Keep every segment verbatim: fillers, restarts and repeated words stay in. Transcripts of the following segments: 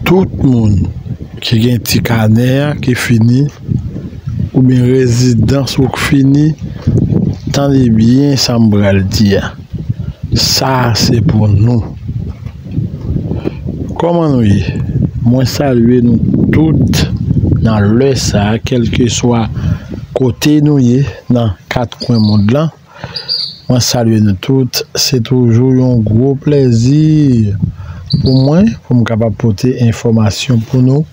Tout moun ki gen ti kanè a ki fini, oubyen rezidans ou k fini, tande byen sa m pral di a. Sa a se pou nou. Kòman nou ye? Mwen salye nou tout nan lè sa a, kèlkeswa kote nou ye nan kat kwen mond lan. Mwen salye nou tout. Se toujou yon gwo plèzi pou mwen, pou m kapab pote enfòmasyon pou nou,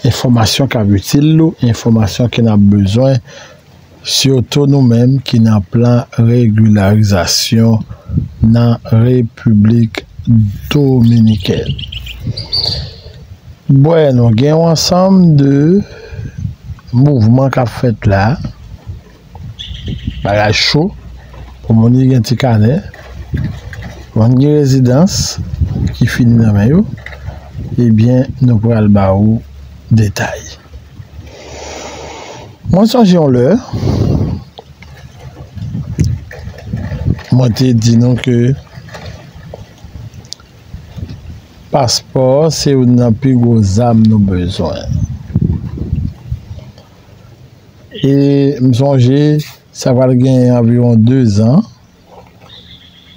enfòmasyon k ap itil nou, enfòmasyon ke n ap bezwen, sitou nou menm ki nan plan regilarizasyon nan Repiblik Dominikèn. Bwè, nou gen yon ansanm de mouvman k ap fèt la. Bagay cho. Pou moun ki gen ti kanè, moun ki gen rezidans ki fini nan men yo, ebyen, nou pral ba ou detay. Mwen sonje yon lè, mwen te di nou ke paspò se youn nan pi gwo zam nou bezwen. E m sonje, sa pral gen anviwon de zan,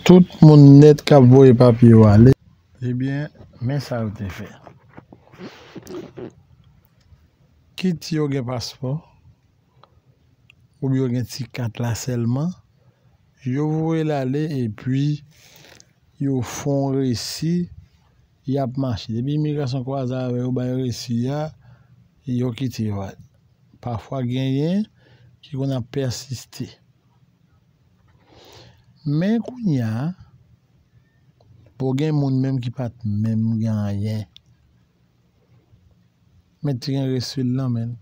tout moun nèt k ap voye papye yo ale. Ebyen, men sa yo te fè. Kit yo gen paspò, oubyen yo gen ti kat la sèlman, yo voye l ale epi yo fè yon resi, y ap mache. Depi imigrasyon kwaze avè yo, bay resi a, yo kite yo ale. Pafwa genyen ki konn ap pèsiste. Men kounye a, bon, gen moun menm ki pa t menm gen anyen. Men te gen resi l nan men l.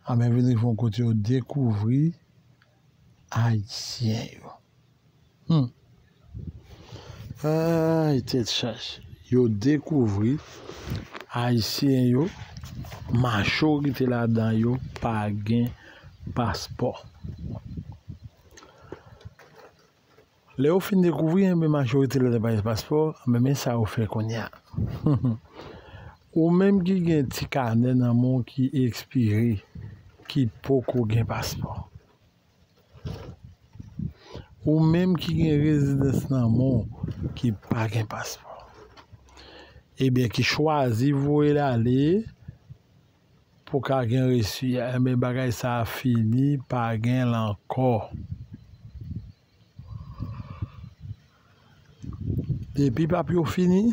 Anben vin rive yon kote yo dekouvri Ayisyen yo. Hmm. Ay, tèt chaje. Yo dekouvri Ayisyen yo, majorite ladan yo pa gen paspò. Lè yo fin dekouvri, enben, majorite ladan pa gen paspò, men, men sa yo fè kounye a. Ou menm ki gen ti kanè nan men w ki ekspire, ki poko gen paspò. Ou menm ki gen rezidans nan men w ki pa gen paspò. Ebyen, ki chwazi voye l ale pou ka gen resi a, enben, bagay sa a fini, pa gen l ankò. Depi papye w fini,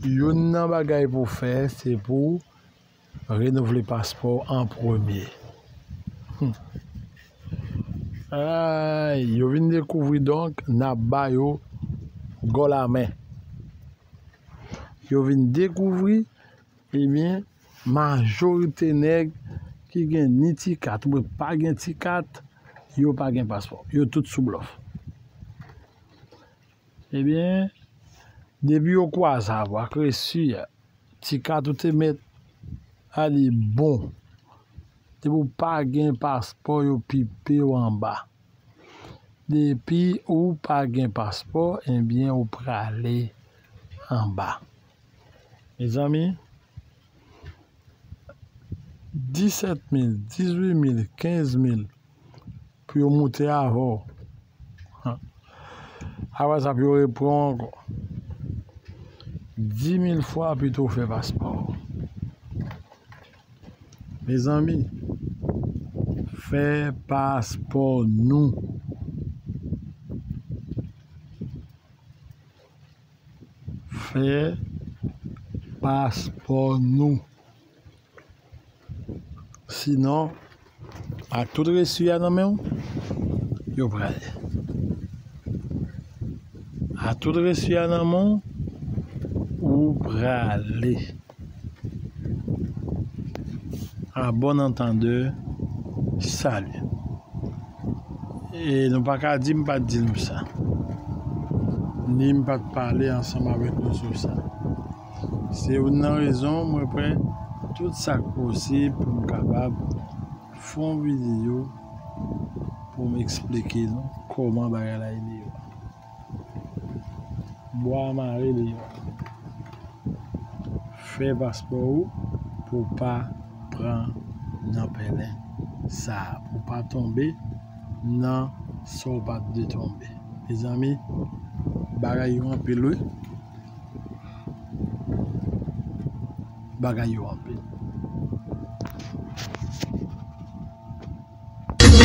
youn nan bagay pou w fè, se pou w renouvle paspò w an premye. Hmm. Ay, yo vin dekouvri, donk, n ap ba yo gòl a men. Yo vin dekouvri, ebyen, majorite nèg ki gen ni ti kat oubyen pa gen ti kat, yo pa gen paspò. Yo tout sou blòf. Ebyen, depi yo kwaze avè w ak resi a, ti kat ou te mèt a li bon. Depi w pa gen paspò, yo pipe w anba. Depi ou pa gen paspò, ebyen, ou prale anba. Mezanmi, disèt mil, dizuit mil, kenz mil pou yo moute avè w. Apre sa, pou yo repran w ankò. Dis mil fwa pito w fè paspò w. Mezanmi, fè paspò nou. Fè paspò nou. Sinon, ak tout resi a nan men w, yo prale. Ak tout resi a nan men w, ou prale. À bon entendeur, salut. E nou pa ka di m pa t di nou sa. Ni m pa t pale ansanm avèk nou sou sa. Se youn nan rezon mwen pran tout sa k posib pou m kapab fè yon videyo pou m eksplike nou kòman bagay la ye deyò. Bwa mare deyò. Fè paspò ou pou w pa pran nan pèlen sa a, pou w pa tonbe nan sa w pa t dwe tonbe. Mezanmi, bagay yo anpil wi. Bagay yo anpil.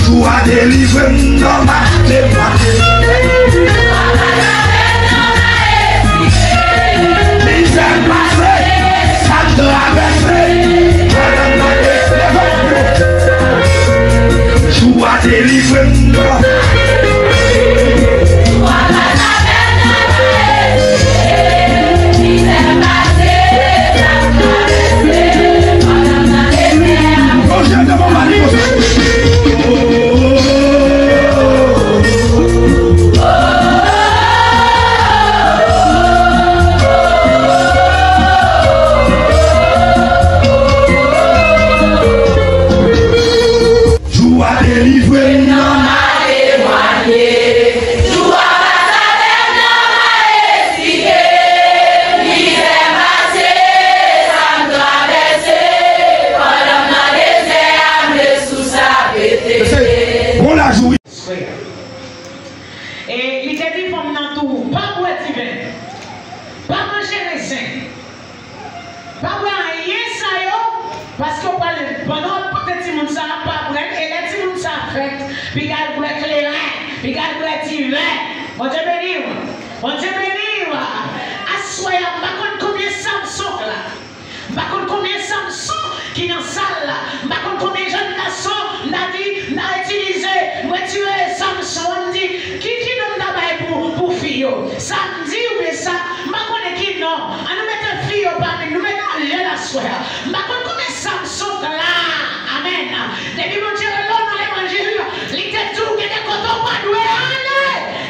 Jou a delivre m nan maten maten. Mizè m pase, sa m travèse. Madanm nan leve m. Jou a delivre m nan. Jou a delivre m nan. Jou a pa sa fè m nan mal esplike. Mizè pase, sa m travèse. Pandan m nan dezè a, m vle sous la pete. Bon lajou. E li te di fanm nan tou, pa bwè diven, pa manje rezen. Pa bwè anyen sa yo, paske w pral, pandan w ap pote timoun sa a, pa bwè l, e lè timoun sa a fèt, piga l bwè kleren, piga l bwè diven. Bondye beni w. Bondye beni w. Aswè a, m pa konn konbyen Samson k la. M pa konn konbyen Samson ki nan sal la. M pa konn konbyen jèn gason m ta di, m ta itilize, m retire Samson an, m di, ki, ki non m ta bay pou, pou fi yo? Samdi oubyen sa, m pa konnen ki non. An nou mete fi yo pami nou, mete anlè l aswè a. M pa konn konbyen Samson k la. Amèn. Depi Bondye rele w nan levanjil, li te di w gen de kote w pa dwe ale.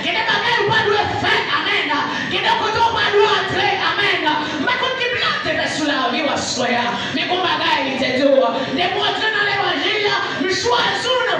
Gen de bagay ou pa dwe fè. Amèn. Gen de kote w pa dwe antre. Amèn. M pa konn ki plan te fè sou lavi w aswè a. Men gon bagay li te di w. Depi w antre nan levanjil la, m chwazi w nan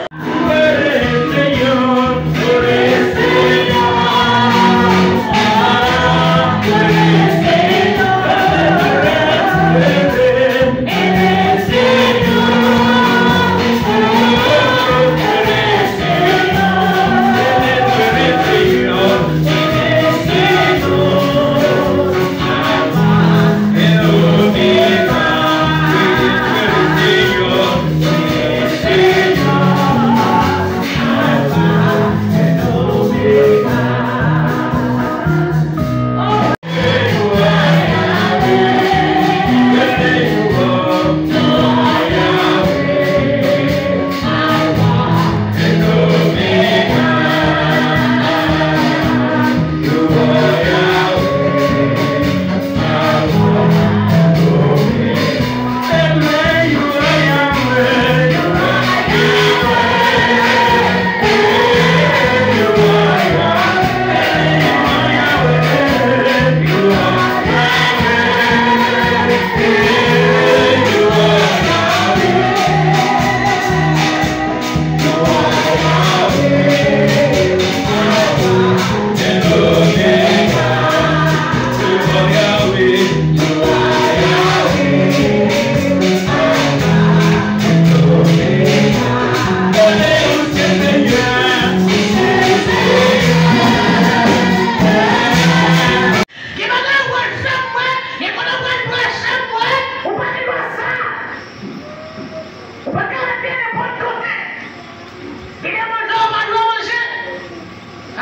Gen bagay ou pral fè m wè, gen kote w pral preche m wè, ou pa gen dwa sa. Ou pa ka ret byen nenpòt kote. Gen de manje ou pa dwe manje.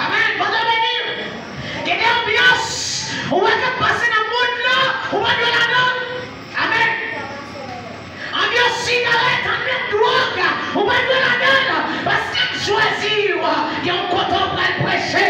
Amèn. Bondye beni w. Gen de anbyans ou wè k ap pase nan mond lan, ou pa dwe ladan l. Amèn. Anbyans sigarèt, anbyans dwòg, ou pa dwe ladan l. Paske m chwazi w. Gen yon kote w pral preche.